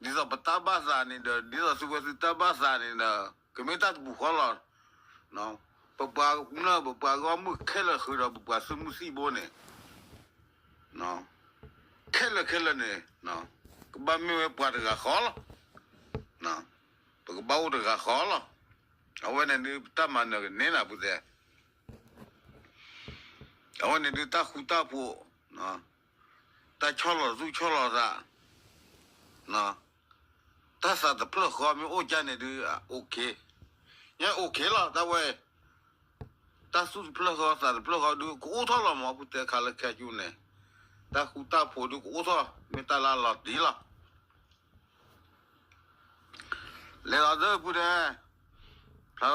ဒ်သိးပတၢ်ဘၣ်သးန့ၣ်ဒီး ဒ်သိးသုဝဲသုတၢ်ဘၣ်သးန့ၣ်ဒီး ကမ့ၢ်တၢ်တပူၤဃီလီၤ. ပပှၤကမျၢၢ် ပပှၤဂီၢ်မုၢ်ခဲလၢာ်ဃုာ်ဒီးပပှၤသုးမုၢ်သံၣ်ဘိန့ၣ် ခဲလၢာ်ခဲလၢာ်န့ၣ် ကဘၣ်မ့ၢ်ဝဲပှၤတဂၤဃီလီၤ. ပကဘၣ်အိၣ်တဂၤဃီလီၤ. အဝဲန့ၣ်ဒုးတၢ်မၤနၢၤကန့ၢ်နၤပူၤသဲး အဝဲန့ၣ်ဒုးတၢ်ဃူတၢ်ဖိး, တၢ်ဆီၣ်လီၤသူၣ်ဆီၣ်လီၤသး, တၢ်သးတဖျၢၣ်ဃီမ့ၢ်အိၣ်ကၢ်န့ၣ်ဒုး OK, ယဲ OK လီၤ တၢ်ဝဲ, တၢ်သူၣ်တဖျၢၣ်ဃီသးတဖျၢၣ်ဃီဒုး ကအိၣ်ထီၣ်လီၤမး ပူၤတဲခါလၢခဲကၠူန့ၣ်, တၢ်ဃူတၢ်ဖိးဒုးကအိၣ်ထီၣ် မ့ၢ်တၢ်လၢအလီၤတံၢ်လီၤ. လဲၤလီၤသၢပူၤတဲ, ဖျါ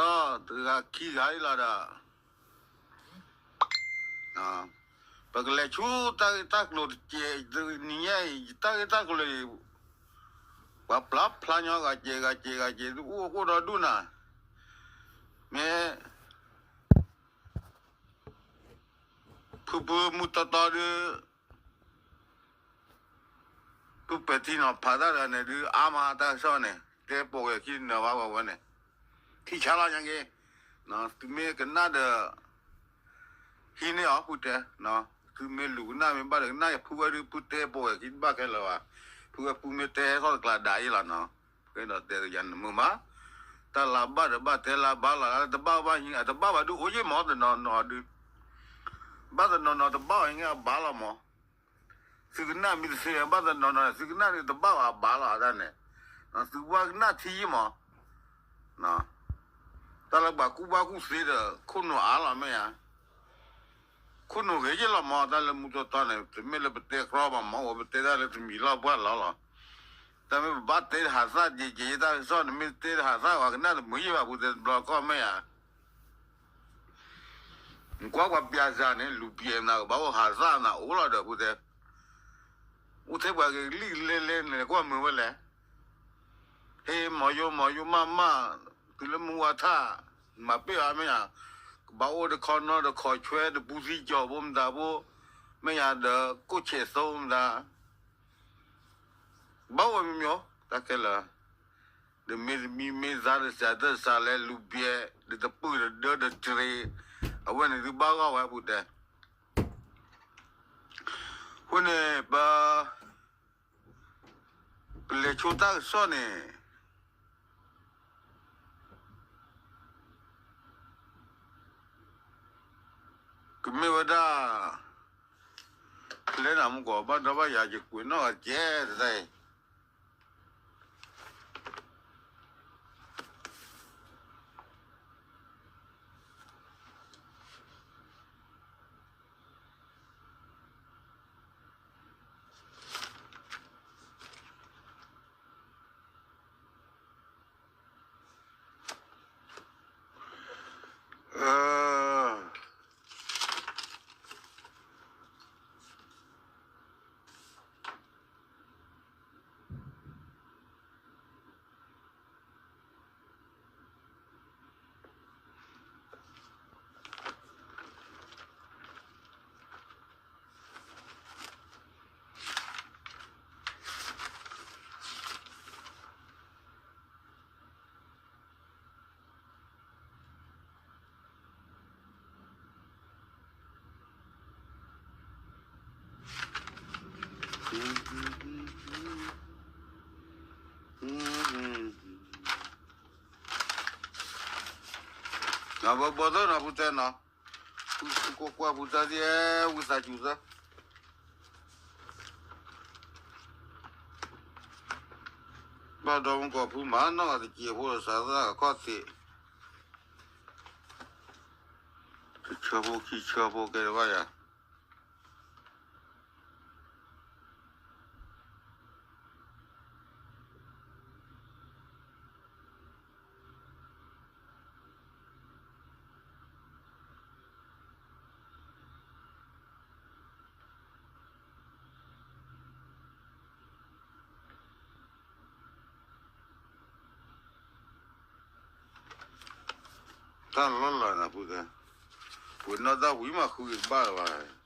ထီၣ်တဂၤခံဂၤအံၤလီၤဒီး ပကလဲၤဆူတၢ်ဂ့ၢ်တၢ်ကျိၤတကဲး, တနံၤညါအံၤ တၢ်ဂ့ၢ်တၢ်ကျိၤအံၤ ပှၤပျၢ်ဖျါညီဂၤကဲးဂၤကဲးဂၤကဲး ဒုးအိၣ်အိၣ်ဒီးဒူၣ်နၤ, မ့ၢ် ဖုဖုမုၢ်တီတီဒုး ပုၢ်ပဲာ်ထံနီၤဖးတၢ်တဂၤန့ၣ်ဒုး အါမးတၢ်ကစီၣ်န့ၣ် တဲပိာ်ဝဲခံနၢၤဘၣ်ဝဲဝဲန့ၣ်, ထံဆါလီၤညါက့ၤ, သုမ့ၢ်ကနၣ်ဒီး ဟံးန့ၢ်အီၤ ဖုတဲ, သုမ့ၢ်လူၤကနၣ်မ့ၢ်ဘၣ်ဒီးကနၣ် ဖုဝဲဒုး ဖုတဲပိာ်ဝဲခံတဘၣ်ခဲလၢာ်ဘၣ်, ဖုဝဲဖုမ့ၢ်တဲဟဲထီၣ်တကျါဒါအံၤလီၤနီၤ, ဖုအဲၣ်ဒိးတဲကယၤနမုာ်မး, တၢ်လၢအဘၣ်ဒီးဘၣ် တဲလၢအဘၣ်လီၤ တဘၣ်ဘၣ်ဟံး အတဘၣ်ဘၣ်ဒုးအိၣ်ယ့ၢ်မး တနီၤနီၤဒုး ဘၣ်တနီၤနီၤတဘၣ်အီၤဟံးန့ၢ်အဘၣ်လီၤမး, သုကနၣ်မ့ၢ်တသ့ ဘၣ်တနီၤနီၤ သုကနၣ်န့ၣ်တဘၣ်အီၤအဘၣ်လီၤ အတၢ်န့ၣ်, သုဝဲကနၣ်ထံယ့ၢ်မး, တၢ်လၢပှၤကူၣ်ဘၣ်ကူၣ်သ့ဒီး ခိၣ်နူာ်အါလီၤမ့ၢ်ဧါ, ခိၣ်နူာ်ဂ့ၤယ့ၢ်လီၤမး တၢ်လၢမုၢ်တီတီန့ၣ် တမ့ၢ်လၢပတဲကြီမး မ့ၢ်အိၣ်ပတဲတၢ်လၢတမံၤလီၢ်ပှၢ်လီၤလီၤ, တၢ်မ့ၢ်ပဘၣ်တဲတဟးသၣ်က့ၤက့ၤ တၢ်ကစီၣ်န့ၣ် မ့ၢ်တဲတဟးသၣ် ပှၤကနၣ်တမုာ်ယ့ၢ်ဘၣ် ပူၤတဲတဘျီကီၢ်မ့ၢ်ဧါ နကွၢ်ပှၤပျၢၤစၤန့ၣ် လူၤပျဲးနၤ ကဘၣ်အိၣ်ဟးသၣ်နၤအိၣ်လီၤဒီး ပူၤတဲ, အိၣ်ထဲပှၤကလံၣ်ကလဲလဲန့ၣ် ကွၢ်မုာ်ဝဲလဲၣ်, ဟ့ၣ် မီၤယိမီၤယိမးမး, တုၤလၢမုၢ်ဝါထၣ်, မၤပ့ၢ်အီၤမ့ၢ်ယၤ, ကဘၣ်အိၣ်တခီနီတခီဆွဲ တပူၤသံကၠီၤဖိမတၤဖိ, မ့ၢ်ယၤဒီး ကိၣ်ဆဲးသိမတၤ ဘၣ်ဝဲမ့ၢ်မ့ၢ် တၢ်ခဲလၢာ်, ဒီးမ့ၢ်တမံၤမ့ၢ်သါတစးတစးလဲၤလူၤဘျဲး ဒီးတပုၢ်တဒၢတတြ့ၤ, အဝဲန့ၣ်ဒုးဘၣ်ဂီၢ်ဝဲပူၤတဲ, အဃိန့ၣ် ပ ပလဲၤဆိတၢ်ကစီၣ်န့ၣ် ကမ့ၢ်ဝဲဒၣ် လဲၤနၤမူကီၢ် ဘၣ်ဒီဘၣ်ယၤ ယကွဲးနီၣ်ဂၤကဲတသ့ ဘီသၢနီၤ ဖုတဲနီၤ, ဖုကွၢ်ကွၢ်ဖုတၢ်သ့ၣ် ဝံသးစူၤသၢ, ဘၣ်ဒီမူကီၢ်ဖုမၤနီၢ်ဂၤတက့ၢ်ဖိဒီး စးသၢအခီၣ်ထံး, တဆၢဖိခံဆၢဖိကဲတဘၣ်ယၤ တၢ်လီၢ်လီၤနၤဖုတဲ, ပှၤနီၢ်တၢ်ဝံၤမးဃုက့ၤတဘၣ်လၢၤဘၣ်.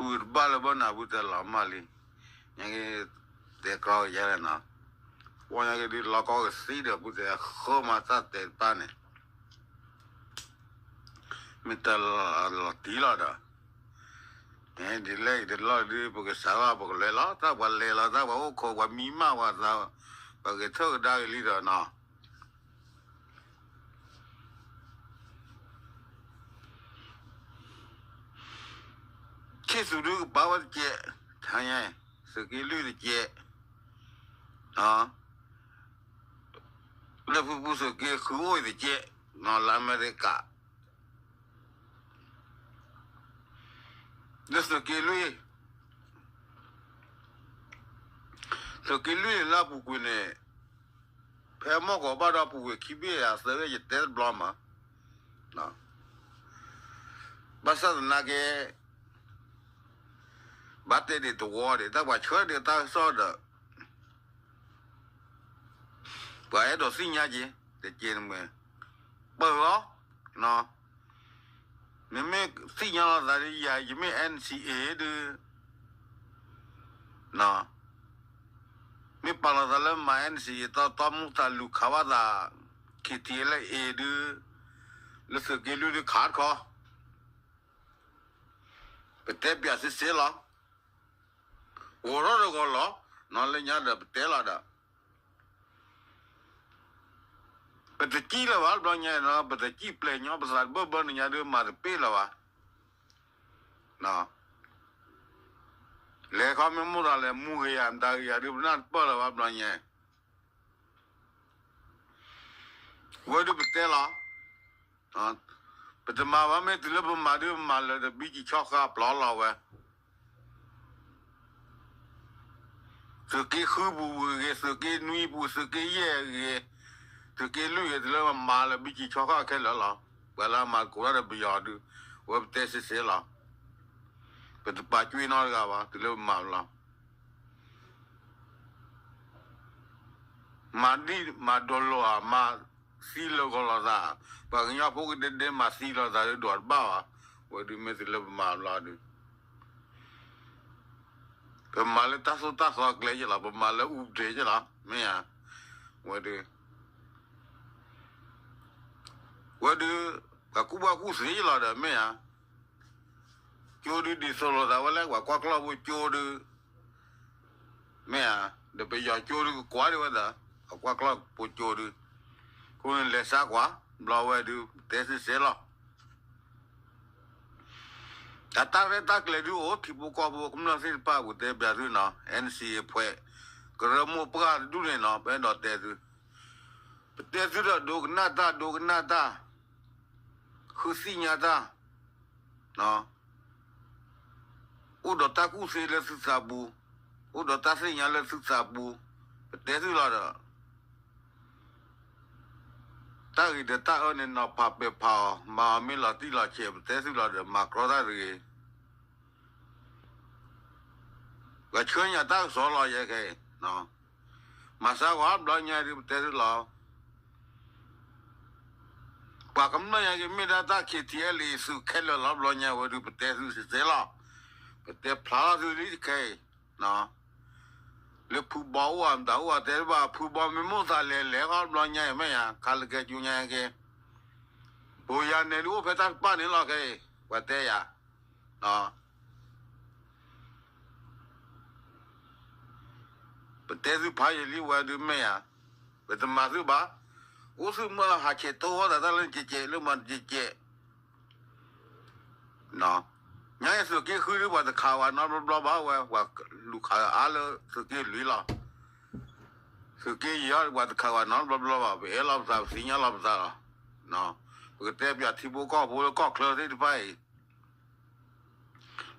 ဝံၤတဘၣ်လၢဘၢနၤ ပူၤတဲလီၤမၢ်လံ, ညါက့ၤ တဲကြီကယဲလဲၣ်နီၤ, ဝဲညါက့ၤဒုးလီၤကီကသံဒီး ပူၤတဲဃၢမၤတၢ်တဲတပၢ်န့ၣ် မ့ၢ်တၢ်လီၤတံၢ်လီၤဒီး, ဒ်လဲၣ်အံၤတလီၢ်ဒုး ပကစးဘၣ်ပကလဲၤလီၤ တၢ်ပှၤလဲၤလီၤ တၢ်ပှၤအိၣ်ခိး ပှၤမံမၢ်ပှၤသး, ပှၤဂဲၤထၢၣ်ကဒါက့ၤလံဒီးနီၤ ခ့ၣ်သူးဒုကပာ်ဝဲတကဲး, ထါညါ, သုးက့လွံၢ်တကဲး, လၢဖုပူသုးက့ဃုအိၣ်အံၤတကဲး, လၢအမဲရကၤ, လၢသုးက့လွံၢ်, သုးက့လွံၢ်န့ၣ်လၢအပူၤကွံာ်န့ၣ်, ဖဲမီၢ်ကီးဘၣ်ဒီးအပူၤကွံာ်ခံဘ့ၣ်အသၢဘ့ၣ် ယတဲတဘျီမး, ဘၣ်ဆၣ်သနာ်က့ ဘၣ်တဲဒံးတဝီဒံး တၢ်ပှၤဆှၢဒံးတၢ်ကစီၣ်ဒီး ပှၤအဲၣ်ဒိးသ့ၣ်ညါက့ၤ တက့ၢ်နမ့ၢ် ပၢၢ်လီၤ, နမ့ၢ်သ့ၣ်ညါလီၤသးဒ်ယၤ ယမ့ၢ် N C A ဒုး မ့ၢ်ပာ်လီၤသးလၢမၤ N C A တီတီမူသးလူၤခးဘၣ်သး K T L A ဒုး လၢသုးက့လွံၢ်ဒုးခးတခီ ပတဲပၠးစ့စ့လီၤ, ဂီၤထီၣ်တဂီၤလီၤ, နီၢ်လၢညါဒီးပတဲလီၤဒီး ပတစံၣ်လၢၤဘၣ်ဘျီညါနီၤ ပတစံၣ်ပျဲၤညီပသးတဘၢဘၢနညါဒုးမၤတပ့ၢ်လၢၤဘၣ်, လဲၤခီမ့ၢ်မိၢ်သးလဲၤမူဂ့ၤယၤ မတၤဂ့ၤယၤဒုး ပနၢ်တပၢၢ်လၢၤဘၣ်ဘျီညါ ဝဲဒုးပတဲလီၤ, ပတမၤဘၣ် မ့ၢ်တုၤလၢပမၤဒုး ပမၤလၢာ်ဒီး ဘံကံၤဆီဃါပျီလီၤဝဲ, သုးက့ဃုပူၤဂ့ၤ သုးက့နွံပူၤ သုးက့ယဲၢ်ဂ့ၤ သုးက့လွံၢ်ဂ့ၤ တုၤလၢပမၤလၢာ်ဘံကံၤဆီဃါခဲလၢာ်လီၤ, ပှၤလၢအမၤသကိးတၢ်ဒီးပယီၤဒုး ဝဲပတဲစ့စ့လီၤ, ပတပာ်ကွံာ်နီတဂၤဘၣ် တုၤလၢပမၤလီၤ မၤဒ်မၤဒိးလိာ်ဧါ မၤသံလၢာ်ဂီၤလိာ်သး, ပှၤကညီဖိကဒဲဒဲမၤသံလိာ်သးဒုးဒိးတဘၣ်ဘၣ်, ဝဲဒုးမ့ၢ်တုၤလၢပမၤဘျီဒုး, ပမၤလၢတၢ်သိၣ်တၢ်သီကျဲက့လီၤ, ပမၤလၢအူပတြ့ၤက့လီၤ, မ့ၢ်ဧါ, ဝဲဒုး, ဝဲဒုး, ပှၤကူၣ်ဘၣ်ကူၣ်သ့က့လီၤဒီး မ့ၢ်ဧါ, ကၠိဒုးဒ်သိးလိာ်သးဝဲလၢ ပှၤကွၢ်ကျီၢ်ဖိကၠိဒုး မ့ၢ်ဧါ, ဒီးပယီၤကၠိဒုးကကွၢ်ဒံးဝဲဒၣ်, အကွၢ်ကျီၢ်ဖိကၠိဒုး, အဃိန့ၣ်လဲၤစါကွၢ်, ဘျီဝဲဒုး တဲစ့စ့လီၤ, အတၢ်ရဲၣ်တၢ်ကျဲၤဒုးအိၣ် ထံဖိကီၢ်ဖိကမျၢၢ်သ့ၣ်တဖၣ် ပတဲပျးသုနီၤ, N C A အဖွဲ့, ကရၢမိၢ်ပှၢ်တဒူၣ်န့ၣ်နီၤ ပအဲၣ်ဒိးတဲသု, ပတဲသုဒီးဒိကနၣ်တၢ် ဒိကနၣ်တၢ် ဃုသ့ၣ်ညါတၢ်, အိၣ်ဒီးတၢ်ကူၣ်သ့လၢသုသးပူၤ, အိၣ်ဒီးတၢ်သ့ၣ်ညါလၢသုသးပူၤ, ပတဲသုလီၤဒီး, တၢ်ဂ့ၤဒီးတၢ်အၢန့ၣ် နီၤဖးပဲာ်ဖးအီၤ, မၤအီၤမ့ၢ်လီၤတံၢ်လီၤဆဲး ပတဲသုလီၤဒီး မၤကြီတၢ်တဂ့ၤ, ပှၤဆှၢညါတၢ်ကစီၣ်လီၤယဲခဲအံၤ, မၤစၢၤကွၢ်ဘျီညါဒုး ပတဲသုလီၤ ပှၤကမျၢၢ်ညါက့ၤ မ့ၢ်ဒၣ်တၢ် K T L A သုးခဲလၢာ်လီၤ ဘျီညါဝဲဒုး ပတဲသုစ့စ့လီၤ, ပတဲဖျါထီၣ်သုလံခဲအံၤ, လၢဖုဘီအိၣ်ဧါမတၤအိၣ်ဧါ တဲတဘၣ် ဖုဘီမ့ၢ်မိၢ်သးလဲၤလဲၤဃီ ဘျီညါအံၤ မ့ၢ်ယၤ ခးလၢကဲကၠိညါက့ၤ, ဘိယၤနဲဒုးအိၣ်ဖဲတၢ်တပၣ်န့ၣ်လီၤခဲအံၤ ပှၤတဲယၤ ပတဲသုဖးယံာ်လံဝဲဒုးမ့ၢ်ဧါ, ပတမၤသုဘၣ်, အိၣ်သုးမၢဟးဆဲးတိၢ်ဝဲသးတၢ်လၢကဲကဲလၢမၤတကဲကဲ, ညါအံၤသုးက့ဃုဒုး ပှၤတခးဝဲနီတဘျီဘၣ်ဝဲ ပှၤလူၤခးအါလၢသုးက့လွံၢ်လီၤ, သုးက့ယဲၢ် ပှၤတခးဝဲနီတဘျီဘၣ် ပအဲၣ်လီၤပသး ပသ့ၣ်ညါလီၤပသးလီၤ, ပကတဲပၠးထံဖိကီၢ်ဖိလၢကီၢ်ချၢသ့ၣ်တဖၣ်အံၤ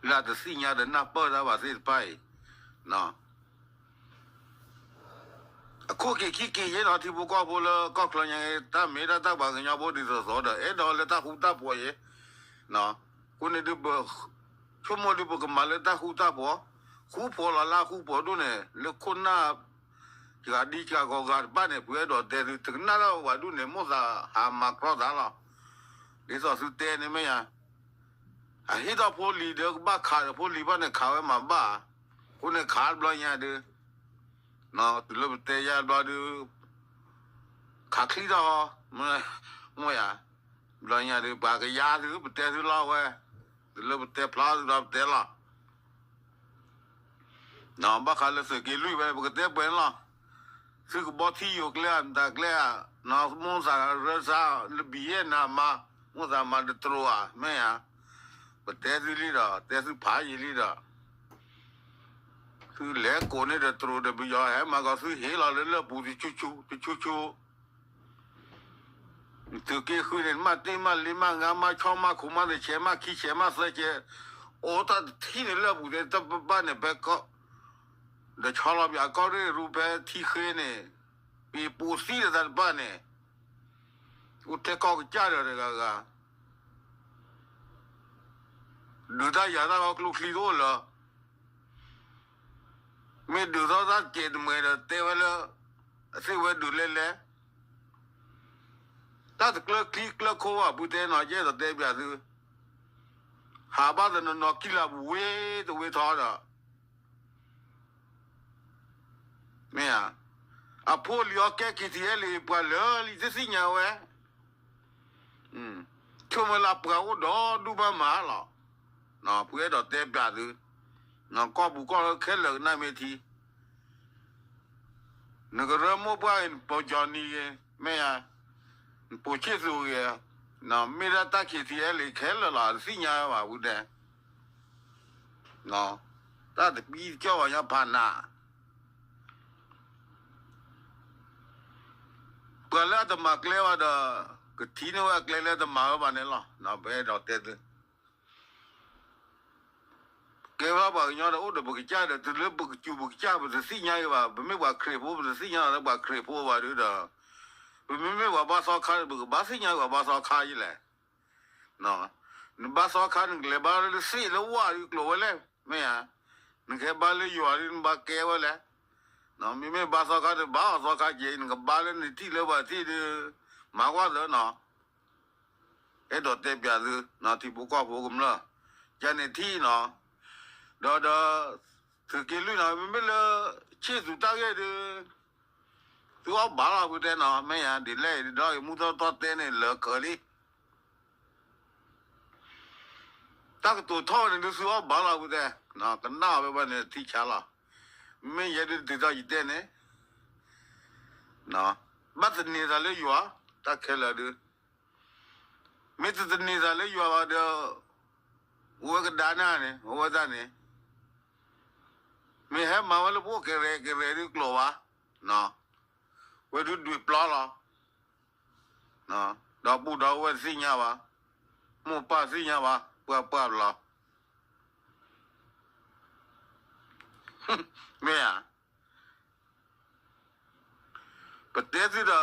လၢအတသ့ၣ်ညါဒီးနၢ်ပၢၢ်တၢ်ဘၣ်သ့ၣ်တဖၣ်အံၤ, အခိၣ်က့ၤခံက့ၤယဲၢ်နီၤ ထံဖိကီၢ်ဖိလၢကီၢ်ချၢညါ တၢ်မ့ၢ်ဒၣ်တၢ်ပှၤကညီဖိဒ်သိးသိးဒီး အဲၣ်ဒိးလၢတၢ်ဃူတၢ်ဖိးယဲၢ်, အဃိန့ၣ်ဒုး ပဆိကမိၣ်ဒုး ပကမၤလၢတၢ်ဃူတၢ်ဖိး, ဃူဖိးလီၤလၢအဃူဖိးဒိၣ်န့ၣ် လၢခိၣ်နၢ် စှၤဒံစှၤဂီၤဂၤတဖၣ်န့ၣ် ပအဲၣ်ဒိးတဲသု တကနၣ်တၢ်ဝဲဒၣ်ဒူၣ်န့ၣ် မိၢ်သးဟးမၤကြီသးလီၤ, ဒ်သိးသုတဲန့ၣ်မ့ၢ်ယါ အဟ့ၣ်ထီၣ်ဖိလံၤဒီး ကဘၣ်ခးဒီးဖိလံၤဘၣ်န့ၣ် ခးဝဲမၤဘၣ်, အဃိန့ၣ်ခးတဘျီညါဒုး, တုၤလၢပတဲယါတဘျီဒုး, ခးချံထီၣ်ဟီ, မ့ၢ်ယါ, တဘျီညါဒုး ပှၤကယါသု ပတဲသုလီၤဝဲ, တုၤလၢပတဲဖျါသုဒီးပတဲလီၤ ဘၣ်ဃးလၢသုးက့လွံၢ်ဝဲ ပကတဲပှဲၤန့ၣ်လီၤ. သုကဘီထံယိာ်ကျဲဧါ မတၤကျဲဧါ, မိၢ်သးရၢစါ လၢဘံၣ်ယဲၢ်နၤမါ, မိၢ်သးမၤတတြိၤဧါ မ့ၢ်ဧါ, ပတဲသုလံဒီး တဲသုဖးယံာ်လံဒီး, သုလဲၤကိးန့ၢ်ဒီးတြိၤဒီးပယီၤ ဟဲမၤကီးသုဟ့ၣ်လီၤလၢလၢၢ်ပူၤတဆူၣ်ဆူၣ် တဆူၣ်ဆူၣ် သုးက့ဃုန့ၣ် မ့ၢ်တ့ၢ်မ့ၢ်လ့မ့ၢ်ငါမ့ၢ်ဆီမ့ၢ်ခိၣ်မ့ၢ်တဆဲးမ့ၢ်ခံဆဲးမ့ၢ်သၢဆဲး, အိၣ်တၢ်တထံၣ်န့ၣ်လၢအပူၤတဲတဘၣ်န့ၣ် ဖဲကီၢ် ဒီးဆီလီၤပၠးကီၢ်ရ့ၣ်ရူဖဲထံဃ့န့ၣ်, ပံၤပူၤသံဒီးတၢ်တဘၣ်န့ၣ်, အိၣ်ထဲကီၢ်ကစၢ်ဒီးတဂၤဂၤ ဒုးတၢ်ယၤတၢ်ဂီၤကျိချံတအိၣ်လၢၤ, မ့ၢ်ဒုးထီၣ်တၢ်စဲးတမှဲၤဒီးတဲဝဲလၢ အသ့ၣ်ဝဲဒုးလဲၤလဲၤ, တၢ်တကျၢၤချံကျၢၤခိဘၣ် ပုၢ်တဲနီၤ ယအဲၣ်ဒိးတဲပၠးသု, ဟးဘၣ်တနီၤနီၤခံလၢပူၤဝ့တဝ့ထီဒီး မ့ၢ်ဧါ, အဖိလံၤအီၤကဲ ခ့ထံအဲလ့ၣ် ပှၤလၢာ်လံတသ့ၣ်ညါဝဲ, ဆိကမိၣ်လၢပှၤအိၣ်ဒီဒူၣ်ဘၣ်မးလီၤ, ပအဲၣ်ဒိးတဲပၠးသု, ကီၢ်ပူၤကီၢ်လၢခဲလၢာ်ကနၣ်မ့ၢ်ထံ နကရၢမိၢ်ပှၢ်ဂ့ၤ နပိာ်ကၠီၤနံၤဂ့ၤ မ့ၢ်ဧါ, နပိာ်ဆ့ၣ်သူးဂ့ၤ, မ့ၢ်ဒၣ်တၢ် ခ့ထံအဲလ့ၣ် ခဲလၢာ်လီၤ တသ့ၣ်ညါဝဲဘၣ် ပုၢ်တဲ, တၢ်တပံတကီၢ်ဘၣ်ညါဖးနး ပှၤလၢအတမၤကျဲဘၣ်ဒီး ကထံၣ်န့ၢ်ဝဲအကျဲလၢတမၤဝဲဘၣ်န့ၣ်လီၤ. ပအဲၣ်ဒိးတဲသု ကဲဘၣ်ပှၤကညီဒီး အိၣ်ဒီးပကစၢ်ဒီး တုၤလၢပကစူၤပကစၢ် ပတသ့ၣ်ညါဂ့ၤဘၣ်. ပမ့ၢ်ပှၤခရံာ်ဖိ ပတသ့ၣ်ညါလၢပှၤခရံာ်ဖိဘၣ်ဒုဒီး, ပမ့မ့ၢ်ပှၤဘါသီခါဒီး ပကဘၣ်သ့ၣ်ညါပှၤဘါသီခါယလဲၣ်. နဘါသီခါ နကလဲၤဘါလၢသ့ၣ်လၢဝၣ်ဒု ကျိၤဝဲလဲၣ်, မ့ၢ်ဧါ. နကဟဲဘါလၢယွၤဒု နဘါကဲဝဲလဲၣ်. မ့မ့ၢ်ဘါသီခါဒီး ဘါအီၤသီခါက့ၤ, နကဘါလၢနထံၣ်လၢပှၤထံၣ်ဒု မၤကွၢ်သၢနီၤ. အဲၣ်ဒိးတဲပၠးသု ထံဖိကီၢ်ဖိကမျၢၢ်, ယၤန့ၣ်ထံၣ်နီၤ, ဒီးဒီး သုးက့လွံၢ်နီၤ မ့မ့ၢ်လၢ ဆ့ၣ်သူးတၢ်ဂ့ၢ်ဒု သုအီၣ်ဘၣ်လီၤ ပုၢ်တဲနီၤ မ့ၢ်ယၤ ဒ်လဲၣ်ဒ်ဒီး ယမူထီၣ်ထီၣ်တဲန့ၣ် လၢာ်ခၢးလံ တၢ်ကတိၤထီၣ်န့ၣ်ဒု သုအီၣ်ဘၣ်လီၤ ပုၢ်တဲ, ကနၣ်အီၤဖဲဘၣ်န့ၣ် ထံဆါလီၤ. မ့ၢ်ယဲဒုးတုၤထီၣ်ယတဲန့ၣ် ဘၣ်သန့ၤသးလၢယွၤ, တၢ်ခဲလၢာ်ဒု မ့ၢ်တသန့ၤသးလၢယွၤဘၣ်ဒီး အိၣ်ဝဲကဒါနၣ်န့ၣ် အိၣ်ဝဲတၢ်န့ၣ်, မ့ၢ်ဟဲမၤဝဲလၢပအိၣ်ကရဲၤကရဲၤဒုကျိၤဘၣ်, ဝဲဒုဒွံးပျီလီၤ. ဒီပုၢ်ဒီဝဲၢ်တသ့ၣ်ညါဘၣ်, မိၢ်ပၢ်တသ့ၣ်ညါဘၣ်, ပှၤပှၢ်ပလီၤ. မ့ၢ်ဧါ, ပတဲသုဒီး လၢ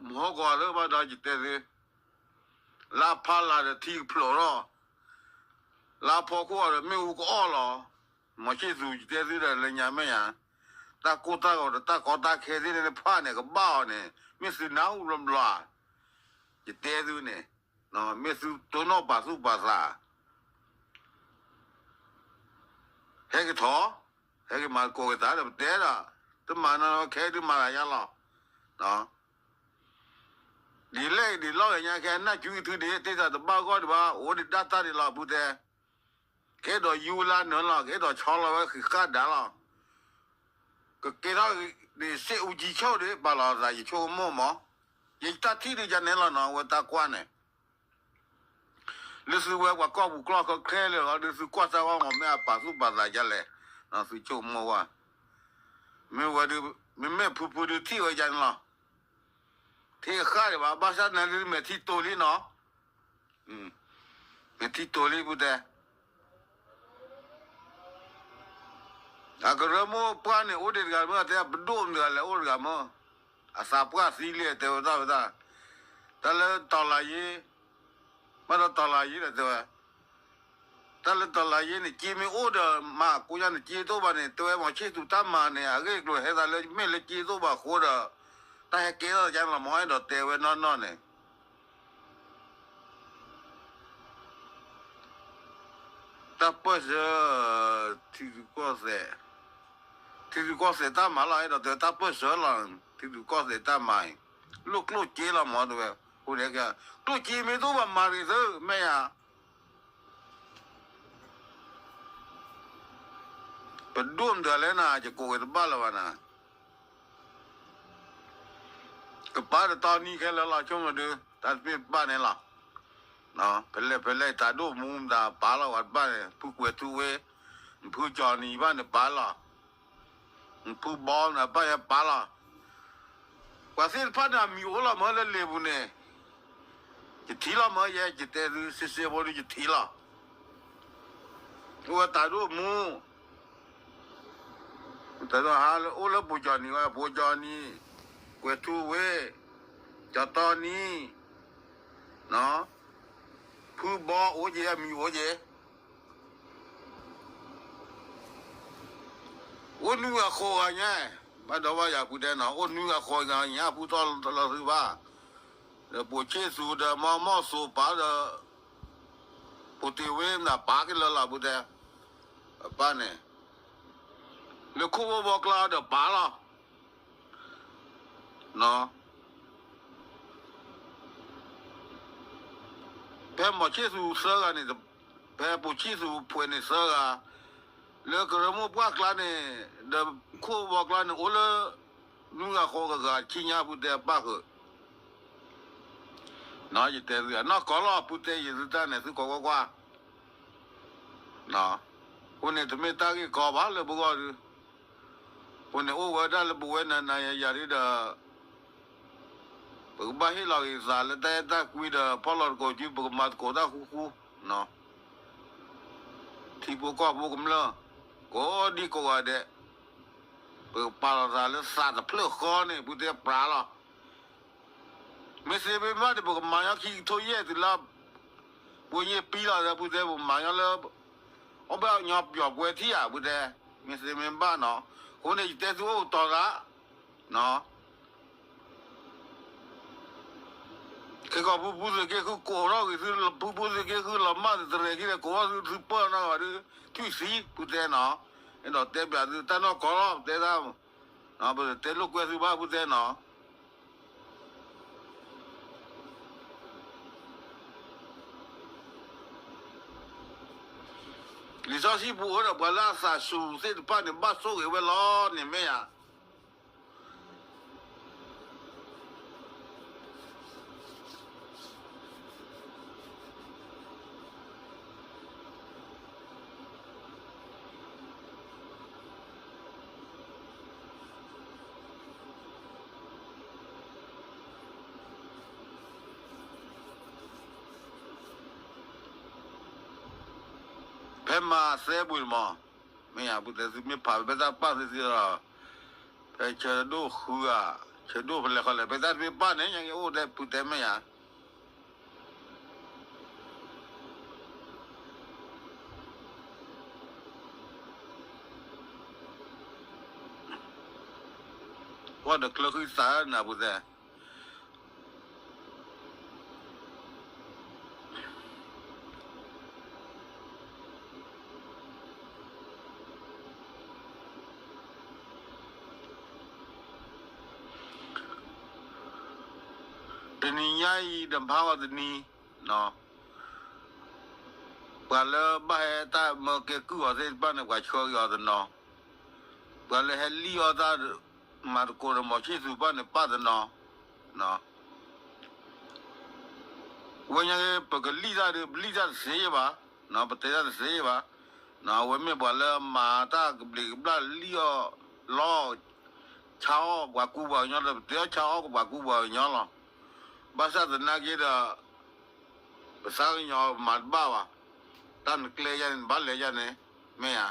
မဟီကီၤလၢဘၣ်ဒီးယတဲသု, လၢဖးလၢ်ဒီးထံကဖျိးထီၣ်, လၢဖီခိၣ်ဒီးမ့ၣ်အူကအီၣ်လီၤ. မီၤဆ့ၣ်သူးယတဲသုဒီးလၢညါမ့ၢ်ဧါ, တၢ်ကိၢ်တၢ်ဂီၤဒီးတၢ်ကီတၢ်ခဲသ့ၣ်တဖၣ်န့ၣ် ကဘၣ်အီၤန့ၣ် မ့ၢ်သုနၢ်ဟူဘျီဘျီဧါ, ယတဲသုန့ၣ်, မ့ၢ်သုတိၢ်နီၣ်ပာ်သူၣ်ပာ်သး ဟဲက့ၤထီၣ်, ဟဲက့ၤမၤကိးက့ၤသးဒီးပတဲဒီး, တမၤနီၢ်ခဲဒုးမၤဂၤယါလီၤ. ဒ်လဲၣ်ဒ်လဲၣ်ဂ့ၤညါခဲ နၢ်ကူက့ၤသုဒ် တ့ၢ်သးတဘၣ်ဂီၢ်ဒံးဘၣ် အိၣ်ဒံးဒၣ်တၢ်ဒံးလီၤ ပုၢ်တဲ, ကအဲၣ်ဒိးယူလၢနၢၤလီၤ ကအဲၣ်ဒိးဆီလီၤဝဲဃံးဃၣ်ဒါလီၤ. ကကဲထီၣ်ဒ်စ့အူကၠံဆိၣ်ဒံး ပာ်လီၤသးယဆိကမိၣ်မး, ယတၢ်ထံၣ်ဒုးယၤနဲလီၤနီၤ အဝဲတၢ်ကွၢ်န့ၣ် လၢသုဝဲပှၤကီၢ်ပူၤကျီၢ်ခဲလၢာ်လီၤ ဒုးသုကွၢ်စၢ်ဝဲမး မ့ၢ်အပာ်သူၣ်ပာ်သးဒ်လဲၣ်, သုဆိကမိၣ်ဝဲ, မ့ၢ်ဝဲဒုး, မ့မ့ၢ်ဖုဖုဒုးထံၣ်ဝဲယၤန့ၣ်လီၤ. ထံၣ်ဃၣ်ဒံးဘၣ် ဘၣ်ဆၣ်နၤဒုးမဲာ်ထံတိၤလံနီၤ, မဲာ်ထံတိၤလံပုၢ်တဲ အကရၢမိၢ်ပှၢ်န့ၣ် အိၣ်ဒံးတဂၤမ့ၢ် တဲပဒိၣ်မတဂၤလဲၤအိၣ်တဂၤမ့ၢ်, အသးပှၢ်သံလံတဲဝဲတၢ်ဝဲဒၣ်, တၢ်လၢတီၤလၤယ့, ဘၣ်ဒီးတီၤလၤယ့ဒီးတဲဝဲ, တၢ်လၢတီၤလၤယ့န့ၣ် က့မ့ၢ်အိၣ်ဒီးမၤကိးညါန့ၣ် က့တအိၣ်ဘၣ်န့ၣ် တဲဝဲမီၤဆ့ၣ်သူးတၢ်မၤန့ၣ် အဂ့ၢ်အကျိၤဟဲသးလၢမ့ၢ်လၢက့တအိၣ်ဘၣ်အဃိဒီး, တၢ်ဟဲကဲထီၣ်ယါန့ၣ်လီၤ မ့ၢ်အဲၣ်ဒိးတဲဝဲနီၢ်နီၢ်န့ၣ် တၢ်ပၢၢ်ဆၢ ထံရူၢ်ကီၢ်သဲး, ထံရူၢ်ကီၢ်သဲးတၢ်မၤလီၤ အဲၣ်ဒိးတဲတၢ်ပၢၢ်ဆၢလီၤ, ထံရူၢ်ကီၢ်သဲးတၢ်မၤအံၤ လိၣ်ကျိၣ်စ့လီၤမၢ်တဲဝဲ, အဃိန့ၣ် ကျိၣ်စ့မ့ၢ်တအိၣ်ဘၣ်မၤရံၤသု မ့ၢ်ဧါ, ပဒိၣ်မတၤလဲၣ်နၤ ယကိးဝဲတဘၣ်လၢၤဘၣ်နၤ ကပာ်တတီနံၤခဲလၢာ်လီၤ ဆိကမိၣ်ဒုး တၢ်တမ့ၢ်တဘၣ်န့ၣ်လီၤ. ဖဲလဲၣ်ဖဲလဲၣ် တၢ်ဒိၣ်မူမတၤပာ်လီၤဝဲတဘၣ်န့ၣ် ဖုကွဲၤထူဝ့, ဖုကၠီနံၤဘၣ်န့ၣ်ပာ်လီၤ, ဖုဘီမတၤဘၣ်ယဲပာ်လီၤ. ပှၤသ့ၣ်တဖၣ်န့ၣ် အမံၤအိၣ်လီၤမၢလၢလံာ်ပူၤန့ၣ်, ယထံၣ်လီၤမၢယဲ ယတဲသုစ့စ့ဖိဒုးယထံၣ်လီၤ. အိၣ်ဝဲတၢ်ဒိၣ်မူ တၢ်ဒိၣ်ဟါလၢအိၣ်လၢပူၤကၠီနံၤဝဲ ပူၤကၠီနံၤ, ကွဲၤထူဝ့, ကၠီတီနံၤ, ဖုဘီအိၣ်က့ၤ အမံၤအိၣ်က့ၤ, အိၣ်နွံဂၤဃိးဂၤညါ, ဘၣ်ဒီးဘၣ်ယၤဖုတဲနီၤ အိၣ်နွံဂၤဃိးဂၤညါ ဖုထီၣ်လီၤသုဘၣ်, ဒီးပိာ်ဆ့ၣ်သူဒီးမီၢ်မီၢ်စိပာ်ဒီး ပိာ်တ့ၢ်ဝ့မတၤပာ်က့ၤလၢလီၤဖုတဲ, အပၢ်န့ၣ် လၢခိၣ်ဘီဘီကျါဒီးပာ်လီၤ. ဖဲမီၤဆ့ၣ်သူသၢဂၤန့ၣ်, ဖဲပိာ်ဆံၣ်သူဖှဲးန့ၣ်သၢဂၤ, လၢကရၢမိၢ်ပှၢ်ကျါန့ၣ်, ဒီးခိၣ်ဘီကျါန့ၣ် အိၣ်လၢ နွံဂၤဃိးဂၤဆံညါဖုတဲပၢ်ဃုာ်, ယတဲသုအနီၢ်ကီၢ်လီၤ ဖုတဲယသုတၢ်န့ၣ် သုကိးကွၢ်ကွၢ်, အဃိန့ၣ်တမ့ၢ်တၢ်ဂ့ၢ်ကီဘၣ်လၢပဂီၢ်ဒုး, အဃိန့ၣ်အိၣ်ဝဲဒၣ်လၢပဝဲနၤနၤယၤယၤဒ်ဒီး ပကဘၣ်ဟ့ၣ်လီၤက့ၤသးလၢတၢ်အဲၣ်တၢ်ကွံဒီး ဖီၣ်လီၤသကိးစု ပကမၤသကိးတၢ်ဃူဃူ, ထံဖိကီၢ်ဖိကမျၢၢ် ကိးဒံကိးဂၤဒဲး, ပကပာ်လီၤသးလၢသးတဖျၢၣ်ဃီန့ၣ် ဖုတဲပြးလီၤ. မ့ၢ်သ့မ့ၢ်ဘၣ်ဒီး ပကမၤညီခံကထိယဲၢ်တုၤလၢ ပှ့ၤညါပံလီၤဒီး ဖုတဲ ပကမၤညီလၢ အိၣ်ဘၣ်ညီပယီၤပှဲၤထံၣ်ဧါ ဖုတဲ, မ့ၢ်သ့မ့ၢ်ဘၣ်နီၤ, အဃိန့ၣ် ယတဲသုအိၣ်ကတီၤသး, ခဲကီးဖုဖုသုးက့ဃုကိးထီၣ်ဂ့ၤသု ဖုဖုသုးက့ဃုလီၤမၢ်သုတရဲၣ်ခံဒီး ကိးထီၣ်သုသုပၢၢ်နီၢ်ဂၤဒုး ထွံၣ်သံ ဖုတဲနီၤ, အဲၣ်ဒိးတဲပျးသုတၢ်နီၢ်ကီၢ်လီၤ တဲဒၣ်, ပတဲလိာ်ကွဲသုဘၣ် ဖုတဲနီၤ. လံာ်စီဆှံပူၤအိၣ်ဒီးပှၤလၢအသးစူၤသ့ၣ်တဖၣ်န့ၣ် ဘၣ်ဆိၣ်ဂ့ၤဝဲလီၤန့ၣ်မ့ၢ်ဧါ. ဖဲမၤသဲပူၤန့ၣ်မး, မ့ၢ်ယၤ ပူၤတဲသုမ့ၢ်ဖးဖဲတၢ်ပာ်သုသ့လီၤ, ဖဲဆၢဒိၣ်ဃုဧါ, ဆၢဒိၣ်ဖဲလဲၣ်ဃီလဲၣ် ဖဲတၢ်တမ့ၢ်ပာ်န့ၣ် ညါက့ၤအိၣ်ဒဲး ပူၤတဲမ့ၢ်ယၤ ကွၢ်ဒီးကျၢၤဃံသးနၤပူၤတဲ တနံၤညါအံၤ ဒီးဖးဂီၤတနံၤ, ပှၤလၢဘၣ်ဟဲတၢ်မၢကဲကုၢ်အီၤသ့ၣ်တဖၣ်န့ၣ် ပှၤဆှၢက့ၤအီၤတနီၤ, ပှၤလၢဟဲလံၣ်အီၣ်တၢ် မၤသကိးဒီးမီၤဆံၣ်သူၣ်တဖၣ်န့ၣ် ပာ်တနီၤ, ဝဲညါက့ၤ ပကလံၣ်တၢ်ဒီး ပလံၣ်တၢ်တသ့ဘၣ်, ပတဲတၢ်တသ့ဘၣ်, အဝဲမ့ၢ်ပှၤလၢမၤတၢ်ကဘျံးကဘျၣ်လံၣ်အီၣ်လီၢ် ဆါအီၣ်ပှၤကူပှၤကညီဒီး ပတဲအီၣ်ဆါအီၣ်ပှၤကူပှၤကညီလီၤ. ဘၣ်ဆၣ်သနာ်က့ဒီး ပသးကညီၤမၤတဘၣ်ဘၣ်, တၢ်နကျဲယါန့ၣ် နဘၣ်လဲၤယါန့ၣ် မ့ၢ်ဧါ.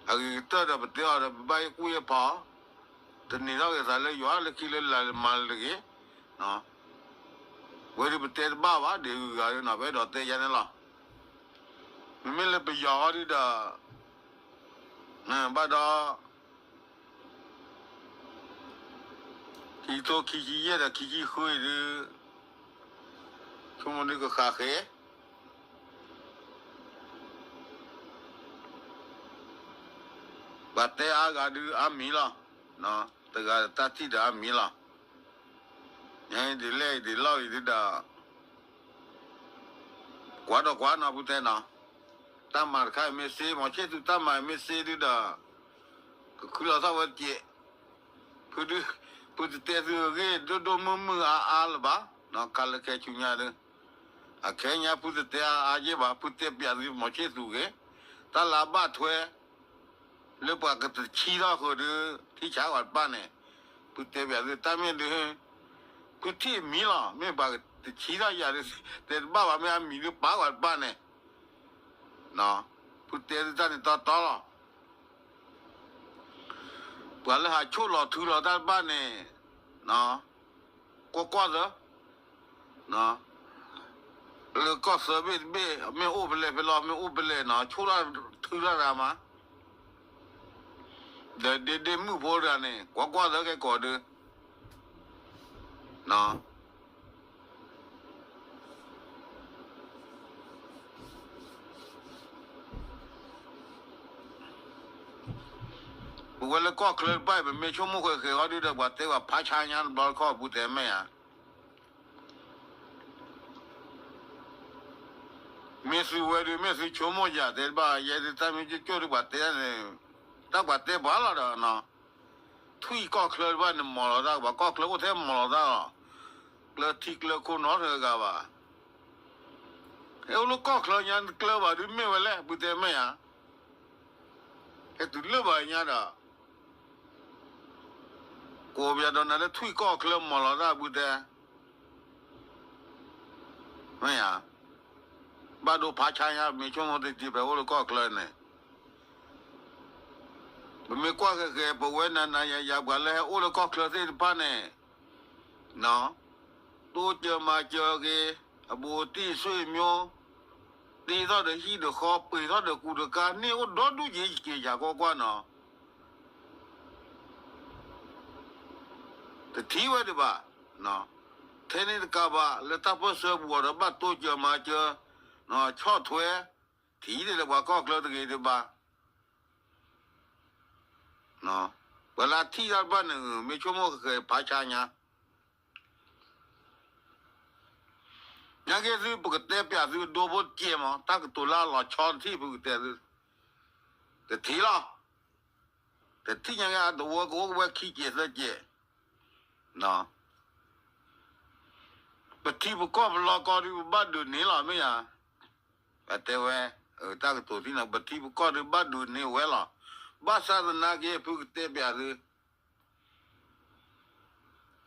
အဂ့ၤကတၢၢ်ဒီး ပတဲအီၤဒီး ပဘၣ်ဟ့ၣ်ကူၣ်ဟ့ၣ်ဖးအီၤ, တန့ၢ်ထီၣ်က့ၤသးလၢယွၤလၢခံလၢလာ်မၤလၢတဂ့ၤ, ဝဲဒုးပတဲတဘၣ်ဘၣ် ဒ်ဂုၤဂၤဒ်နီၤ ပအဲၣ်ဒိးတဲယါန့ၣ်လီၤ. မ့မ့ၢ်လၢပယီၤအီၤဒုဒီး ဘၣ်ဒီး ခံကထိခံဆံယဲၢ်ဒီးခံဆံဃုအံၤဒု ဆိကမိၣ်ဒုကဃးဃဲၤ ပ ပှၤတဲအါဂၤဒုးအါမံၤလီၤ. တဂၤတၢ်ထံၣ်ဒီးအါမံၤလီၤ. ညါဒ်လဲၣ်အံၤဒ်လီၢ်အံၤဒုဒီး ကွၢ်ဒီးကွၢ်နီၤ ဖုတဲနီၤ, တၢ်မၤတခါအံၤမ့ၢ်စ့ မီၤဆ့ၣ်သူတၢ်မၤအံၤမ့ၢ်စ့ဒုဒီး ကခုလီၤသးဝဲတကဲး, ဖုဒု, ဖုတတဲသုအဂ့ၢ်ဒိၣ်ဒိၣ်မုၢ်မုၢ်အါအါလၢၤဘၣ်, ခါလၢခဲဆူညါဒု, အခဲညါဖုတတဲအါအါယဲၢ်ဘၣ်, ဖုတဲပၠးသုမီၤဆ့ၣ်သူဂ့ၤ, တၢ်လၢအဘၣ်ထွဲ လၢပှၤကတဆံထီၣ်ဃုာ်ဒီး ထံၣ်ဆါဝဲတဖၣ်န့ၣ်, ဖုတဲပၠးသုတၢ်မ့ၢ်ဒု, ဖုထံၣ်အမံၤလီၤ, မ့ၢ်ပှၤကတဆံထီၣ်ယၤဒီး တဲတဘၣ်ဘၣ် မ့ၢ်အမံၤဒုပာ်ဝဲတဖၣ်န့ၣ်, ဖုတဲသုတၢ်န့ၣ်တီတီလီၤ. ပှၤလၢဟးဆိၣ်လီၤထုလီၤတၢ်တဖၣ်န့ၣ်, ကွၢ်ကွၢ်သၢ လၢကီၢ်သၢဘ့ၣ်တဘ့ၣ် မ့ၢ်အိၣ်ဖဲလဲၣ်ဖဲလဲၣ် မ့ၢ်အိၣ်ဖဲလဲၣ်နီၤ ဆိၣ်တၢ်ထုတၢ်ရၤမး, ဒီးဒ့ဒ့မုၣ်ဖိတဂၤန့ၣ် ကွၢ်ကွၢ်သၢကဲကိးဒု, ပဝဲလၢကီၢ်ချၢတဖၣ်အံၤ ပမ့ၢ်ဆိကမိၣ်ဃဲးဃဲးအီၤဒုဒီး ပှၤတဲပှၤဖးဆါညါတဘျီတခီၣ်ပူၤတဲမဲာ်ဧါ. မ့ၢ်သုဝဲဒုး မ့ၢ်သုဆိကမိၣ်ယၤတဲတဘၣ် ယဲဒုးတၢ်မ့ၢ်ကၠိၣ်ကၠိၣ်ဒုးပှၤတဲန့ၣ်, တၢ်ပှၤတဲပှၤလီၤဒီး, ထွံၣ်ကီၢ်ချၢတဖၣ်န့ၣ်မီၢ်လီၤတၢ် ပှၤကီၢ်ချၢအိၣ်ထဲမီၢ်လီၤတၢ်လီၤ, ကျၢထံကျၢခိၣ်နီတဂၤဘၣ်. ဟဲအိၣ်လၢကီၢ်ချၢညါတကျၢဘၣ်ဒုးမ့ၢ်ဝဲလဲၣ် ပူၤတဲမဲာ်ဧါ. ဟဲတုၤလၢဘၣ်ညါဒီး ကိးပယီၤဒီးနၤလၢထွံၣ်ကီၢ်ချၢမီၢ်လီၤတၢ်ဘုတဲ, မ့ၢ်ဧါ, ဘၣ်ဒိဖးဆါညါ မ့ၢ်ဆိကမိၣ်တထံၣ်ဖဲအိၣ်လၢကီၢ်ချၢန့ၣ်, ပမ့ၢ်ကွၢ်ဃဲးဃဲး ပဝဲနၤနၤယၤယၤ ပှၤလၢဟဲအိၣ်လၢကီၢ်ချၢသ့ၣ်တဖၣ်န့ၣ်, တိစၢၤမၤစၢၤက့ၤ အဘူးတံၢ်ဆွေမျိုး, တ့ထီၣ်ဒီးဟံၣ်ဒီးဃီ ပှ့ၤထီၣ်ဒီးကူးဒီးကါ န့ၢ်အိၣ်ဒီဒူၣ်က့ၤက့ၤယၤကွၢ်ကွၢ်နီၤ. တထံၣ်ဝဲဒံးဘၣ်, ထဲန့ၣ်တကးဘၣ် လၢတၢ်ပၢၢ်ဆၢပူၤအီၤဒီး ဘၣ်တိစၢၤမၤစၢၤ, ဆီၣ်ထွဲ, ထံၣ်ဒ်လၢပှၤကီၢ်ချၢတဂ့ၤဒံးဘၣ်. ပှၤလၢအထံၣ်တၢ်တဖၣ်န့ၣ် မ့ၢ်ဆိကမိၣ်ဃဲးဃဲးဖးဆါညါ ညါက့ၤသု ပကတဲပၠးသုအဒိဖိတကဲးမး တၢ်ကတိၤလၢအလီၤဆီတထံၣ် ပကတဲသု, တထံၣ်လီၤ. တထံၣ်ညါက့ၤ အတဝၢကအိၣ်ကဝဲခံကဲးသၢကဲး, ပထံပကီၢ်ပလီၢ်ကီၢ်ဒုး ပဘၣ်ဒုးန့ၢ်လီၤ မ့ၢ်ဧါ. ပတဲဝဲ, တၢ်ကတိၤထံၣ်န့ၣ် ပထံပကီၢ်ဒုးဘၣ်ဒုးန့ၢ်ဝဲလီၤ. ဘၣ်ဆၣ်သနာ်က့ ဖုကတဲပၠးသု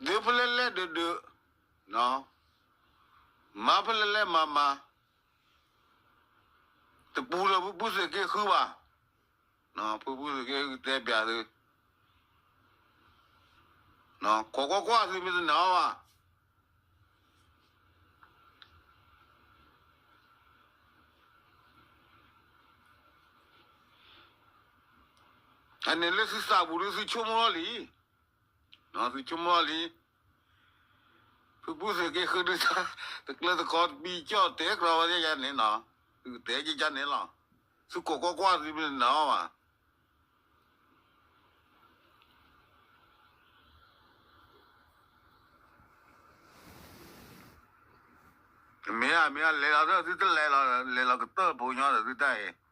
ဒုးဖဲလဲၣ်လဲၣ်ဒုးဒုး, မၤဖဲလဲၣ်လဲၣ်မၤမၤ, တပူၤလၢဖုဖုသုးက့ဃုဘၣ်. ဖုဖုသုးက့ဃုတဲပၠးသု, ခိးကွၢ်ကွၢ်သုမ့ၢ်တနာ်အီၤဘၣ်. အန့ၣ်လၢသုသးပူၤဒုး သုဆိကမိၣ်လီၤလံ, သုဆိကမိၣ်လီၤလံ. ဖုဖုသုးက့ဃုဒုး တကျၢၤတခီတပံၤကၠီၣ်တဲကျီဝဲဒၣ်ယၤန့ၣ်နီၤ, သုကတဲက့ၤယၤန့ၣ်လီၤ. သုခိးကွၢ်ကွၢ်သုမ့ၢ်တနာ်အီၤဘၣ်. မ့ၢ်ဧါ မ့ၢ်ဧါ လဲၤလီၤဒီး သုတလဲၤလီၤ လဲၤလီၤကတၢၢ်ဖိညီဒီးသုတၢ်အံၤ